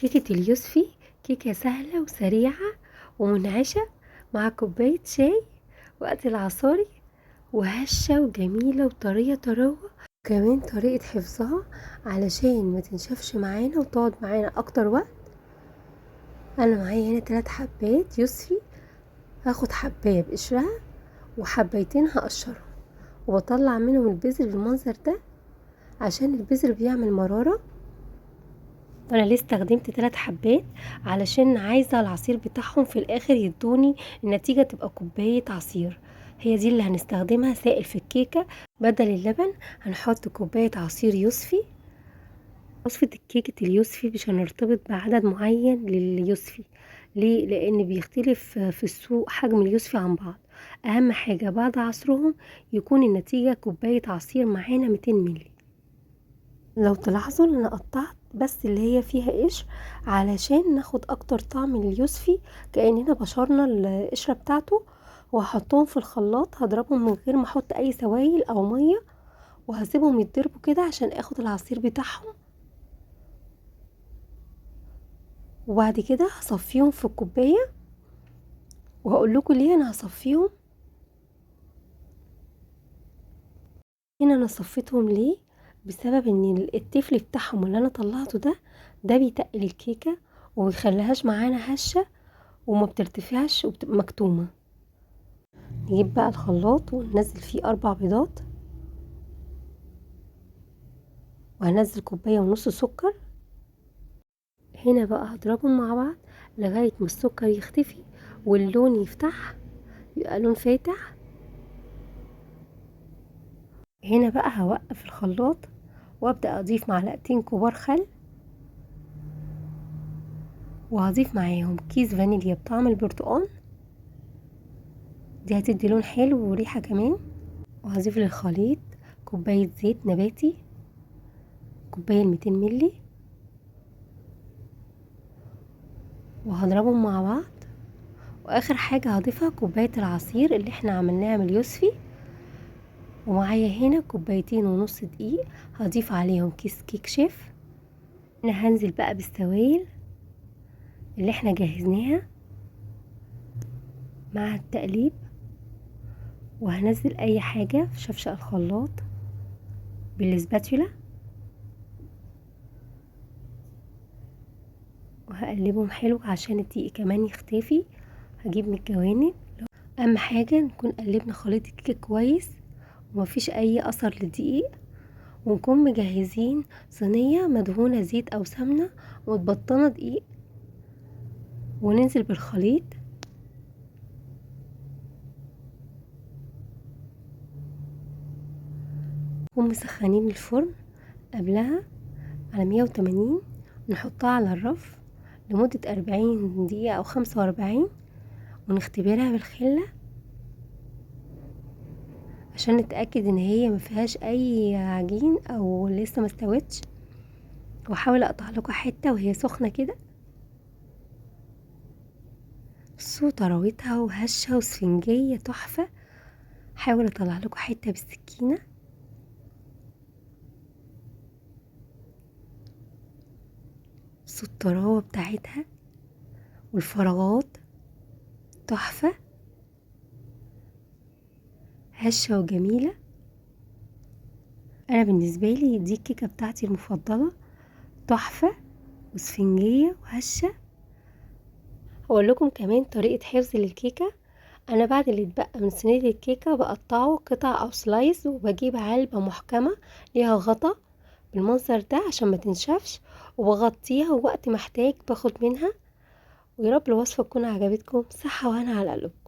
كيكة اليوسفي كيكة سهلة وسريعة ومنعشة مع كوباية شاي وقت العصاري، وهشة وجميلة وطرية طراوة. كمان طريقة حفظها علشان ما تنشفش معانا وتقعد معانا اكتر وقت. انا معايا هنا 3 حبات يوسفي، هاخد حباية بقشرها وحبايتين هقشرهم وبطلع منهم البذر بالمنظر ده عشان البذر بيعمل مرارة. انا ليه استخدمت 3 حبات؟ علشان عايزة العصير بتاعهم في الاخر يدوني النتيجة تبقى كوباية عصير، هي دي اللي هنستخدمها سائل في الكيكة. بدل اللبن هنحط كوباية عصير يوسفي. وصفة الكيكة اليوسفي مش هنرتبط بعدد معين لليوسفي، ليه؟ لان بيختلف في السوق حجم اليوسفي عن بعض. اهم حاجة بعد عصرهم يكون النتيجة كوباية عصير معانا 200 مللي. لو تلاحظوا ان انا قطعت بس اللي هي فيها قشر علشان ناخد اكتر طعم لليوسفي، كأننا بشرنا القشرة بتاعته. وهحطهم في الخلاط، هضربهم من غير ما احط اي سوائل او مية، وهسيبهم يتضربوا كده عشان اخد العصير بتاعهم. وبعد كده هصفيهم في الكوباية، وهقول لكم ليه انا هصفيهم. هنا انا صفيتهم ليه؟ بسبب ان التفل بتاعهم اللي انا طلعته ده بيتقل الكيكه وميخليهاش معانا هشه وما بترتفعش وبتبقى مكتومه. نجيب بقى الخلاط وننزل فيه 4 بيضات، وهنزل كوبايه ونص سكر. هنا بقى هضربهم مع بعض لغايه ما السكر يختفي واللون يفتح، يبقى لون فاتح. هنا بقى هوقف الخلاط وابدا اضيف معلقتين كبار خل، وهضيف معاهم كيس فانيليا بطعم البرتقال، دي هتدي لون حلو وريحه كمان. وهضيف للخليط كوبايه زيت نباتي، كوبايه 200 ملي، وهضربهم مع بعض. واخر حاجه هضيفها كوبايه العصير اللي احنا عملناها من اليوسفي. ومعايا هنا كوبايتين ونص دقيق هضيف عليهم كيس كيك شيف. انا هنزل بقى بالسوائل اللي احنا جهزناها مع التقليب، وهنزل اي حاجه في شفشق الخلاط بالسباتولا، وهقلبهم حلو عشان الدقيق كمان يختفي. هجيب من الجوانب. اهم حاجه نكون قلبنا خليط الكيك كويس ومفيش اي اثر للدقيق، ونكون مجهزين صينيه مدهونه زيت او سمنه ومتبطنه دقيق، وننزل بالخليط. نكون مسخنين الفرن قبلها على 180، نحطها على الرف لمدة 40 دقيقة أو 45، ونختبرها بالخلة عشان نتأكد ان هي ما فيهاش اي عجين او لسه ما استوتش. واحاول اقطع لكم حتة وهي سخنة كده. بصوا طراوتها وهشة وسفنجية تحفة. حاول اطلع لكم حتة بالسكينة. بصوا الطراوة بتاعتها والفراغات تحفة، هشة وجميلة. انا بالنسبة لي دي الكيكة بتاعتي المفضلة، تحفة وسفنجية وهشة. هقول لكم كمان طريقة حفظ للكيكة. انا بعد اللي اتبقى من صينية الكيكة بقطعه قطع او slice، وبجيب علبة محكمة ليها غطا بالمنظر ده عشان ما تنشفش، وبغطيها ووقت ما احتاج باخد منها. ويا رب الوصفة تكون عجبتكم. صحة وهنا على قلوبكم.